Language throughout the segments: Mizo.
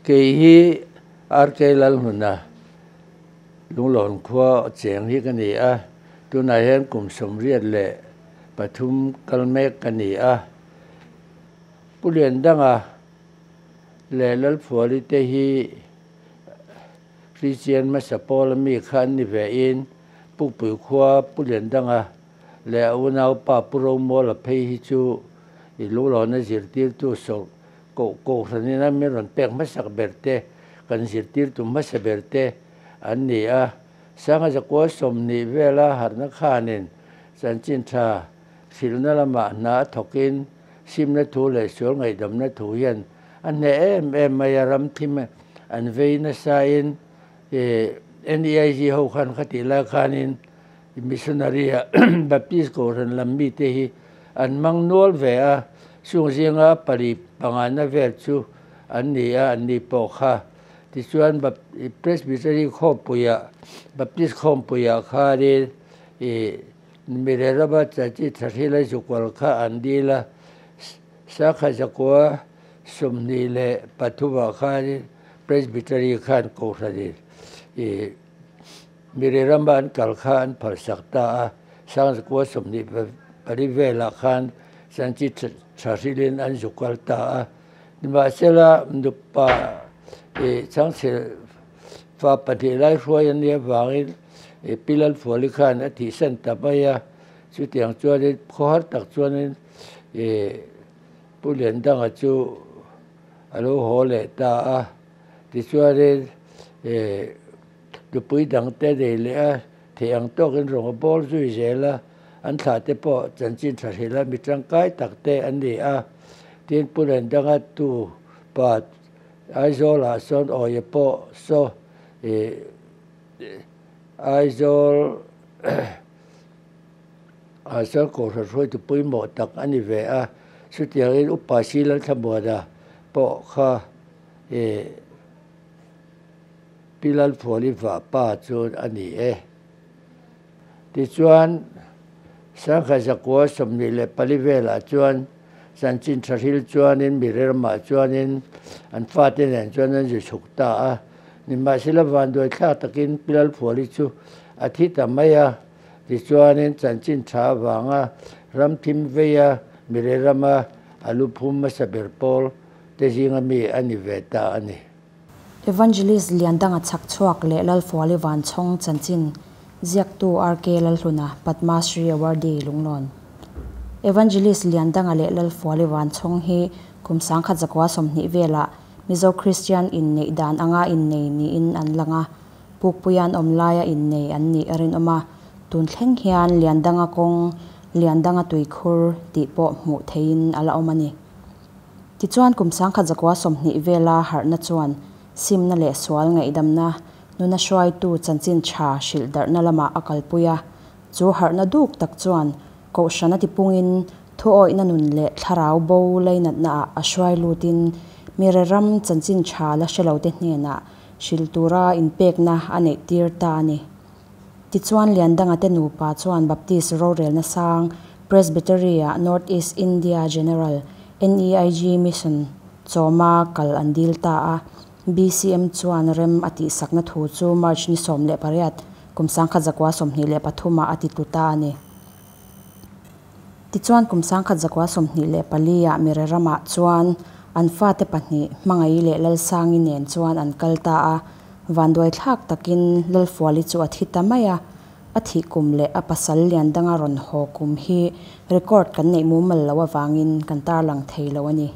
Kei hi RK Lalhmuna Lunglawn khua cheng hi ka ni a, tunah hian kum 83 kal mek ka ni a. Pu Liandanga leh Lalphuali te hi Christian hmasa pawl ami kha an ni ve in Pukpui khua Pu Liandanga leh a unaupa Pu Romuala phei hi chu i Lunglawn a zirtirtu sawrh Koh kohhranin a min rawn pek hmasak ber te, kan zirtirtu hmasa ber te an ni a. Sanga zakua 20 vela harhna khanin chanchin tha hrilhna lamah hna a thawkin simna thu leh sual ngaihdamna thu hian a hneh em em mai a, ram thim an vei nasain NEIG ho khan khatih lai khanin Missionary a Baptist Kohhran lam mite hi an hmang nual ve a, chung zinga pali pangana vel chu an ni a, an ni pawh kha. Tichuan Presbytery khawmpuiah, Baptist khawmpuiah khanin ih Mirerama Chachi Thahrila Zukual kha an dil a, Sakha zakua 23 ah khanin Presbytery khan Kohhranin ih Miri rama an kal kha an phalsak ta a, Sangzakua 24 velah khan Sanchi tha hrilhin an zu kal ta a. Nimahsela, nupa i chhangchhe fa pahnih lai hruai a nih avangin i Pi Lalfuali khan a thihsan ta mai a. Chutiang chuanin khawhar tak chuanin i Pu Liandanga chu a lo haw leh ta a. Tichuanin i Nupui dangte nei leh a theih ang tawkin rawng a bawl zui zel a, an thlah te pawh chanchin tha hrilh a mi tangkai tak te an ni a. Tin, Pu Lendanga tu pa Aizawlah sawn awia pawh saw ih Aizawl ah sawn Kohhran hruaitu pawimawh tak a ni ve a, chutiangin Upa Silalthlamuana pawh kha ih Pi Lalphuali vahpa chu a ni e. Tichuan, 1924 velah chuan chanchin tha hril chuanin Mireramah chuanin an fate nen chuan an zu chhuk ta a. Nimahsela vanduai thlak takin Pi Lalphuali chu a thi ta mai a. Tichuanin chanchin tha avanga ram thim veia Mirerama a lu phum hmasa ber pawl te zinga mi a ni ve ta a ni. Evangelist Liandanga chhak chhuak leh Lalfuali Vanchhawng chanchin ziaktu RK Lalhluna Padma Shri Awardee Lunglawn Evangelist Liandanga leh Lalfuali Vanchhawng hi kum 1920 velah Mizo Kristian inneih dan anga innei niin an lang a, Pukpuian awm laia innei an nih a rinawm a, tun thleng hian Liandanga kawng, Liandanga tuikhur tih pawh hmuh theihin a la awm a ni. Tichuan kum 1920 vela harhna chuan simna leh sual ngaihdamna nuna hruaitu chanchin tha hrilh darhna lamah a kalpui a. Chu harhna duk tak chuan kohhran a tipungin thuawihna nun leh thlarau bo leinatnaah a hruai lutin mire ram chanchin tha la hre lote hnenah hrilh tura inpekna a neih tir ta a ni. Tichuan Liandanga te nupa chuan Baptist rorelna sang Presbytery-ah North East India General, NEIG, Mission chawma kal an dil ta a. BCM chuan rem a tihsakna thu chu March ni 18, kum 1923 ah a ti tlu ta a ni. Tichuan kum 1924 ah Mire ramah chuan an fate pahnih Hmangaih leh Lalsangi nen chuan an kal ta a. Vanduai thlak takin Lalfuali chu a thi ta mai a. A thih kum leh a pasal lian danga rawn haw kum hi record kan neih mumal loh avangin kan tarlang thei lo a ni.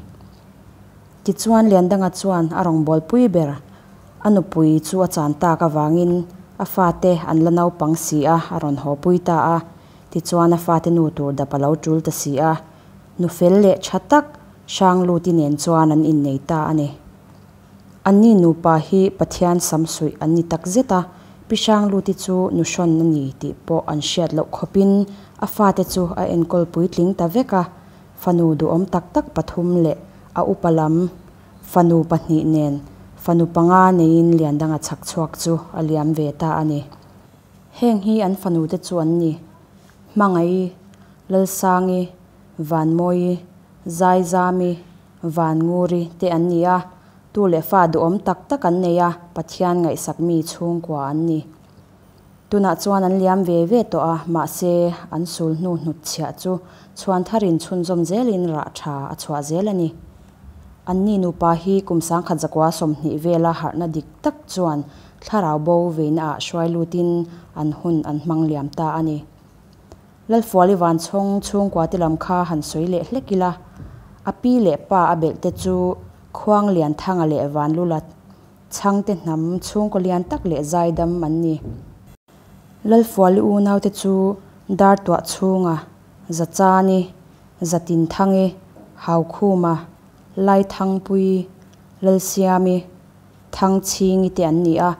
Tichuan Liandanga chuan a rawngbawlpui ber a nupui chu a chan tak avangin a fate an la naupang si a, a rawn hawpui ta a. Tichuan a fate nu tur dap a lo tul ta si a. Nu fel leh tha tak Hrangluti nen chuan an innei ta a ni. Anni nupa hi Pathian samsuih an ni tak zet a, Pi Hrangluti chu nu hrawn a ni tih pawh an hriat loh khawpin a fate chu a enkawl puitling ta vek a, fanu duhawm tak tak pathum leh a upa lam fanu pahnih nen fanu panga neiin Liandanga chhak chhuak chu a liam ve ta a ni. Heng hi an fanute chu an ni, Hmangaih, Lalsangi, Vanmawi, Zaizami, Van Nguri te an ni a, Tu leh fa duhawm tak tak an nei a, Pathian ngaihsak mi chhungkua an ni. Tunah chuan an liam ve ve tawh a, mahse an sul hnu hnut chhiah chu chhuan tharin chhunzawm zelin rah tha a chhuah zel a ni. Anni nupa hi kum 1920 vela harhna dik tak chuan thlarau bo veina ah hruai lutin an hun an hmang liam ta a ni. Lalfuali Vanchhawng chhungkua te lam kha han sawi leh hlek ila, a pi leh pa a belh te chu Khuang Lianthanga leh Vanlula Chhangte hnam chhungkaw lian tak leh zaidam an ni. Lalfuali unaute chu Dartuah chhunga Zachani, Zatinthangi, Haukhuma, Laithangpui, Lalsiami, Thangchhingi te an ni a,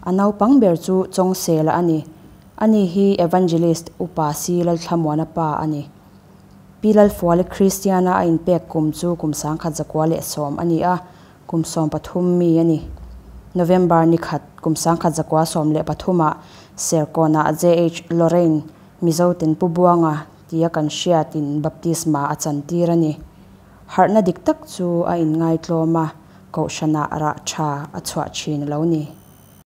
a naupang ber chu Chawngsela a ni. Ani hi Evangelist Upa Si Lalthlamuana pa a ni. Pi Lalfuali Kristiana a inpek kum chu kum 1910 a ni a, kum 13 mi a ni. November ni khat kum 1913 ah Serkawnah JH Lorraine Mizo ten Pu Buanga tia kan hriatin baptisma a chantir a ni. Harhna dik tak chu a inngaitlawm a, kohhranah rah tha a chhuah thin a lo ni.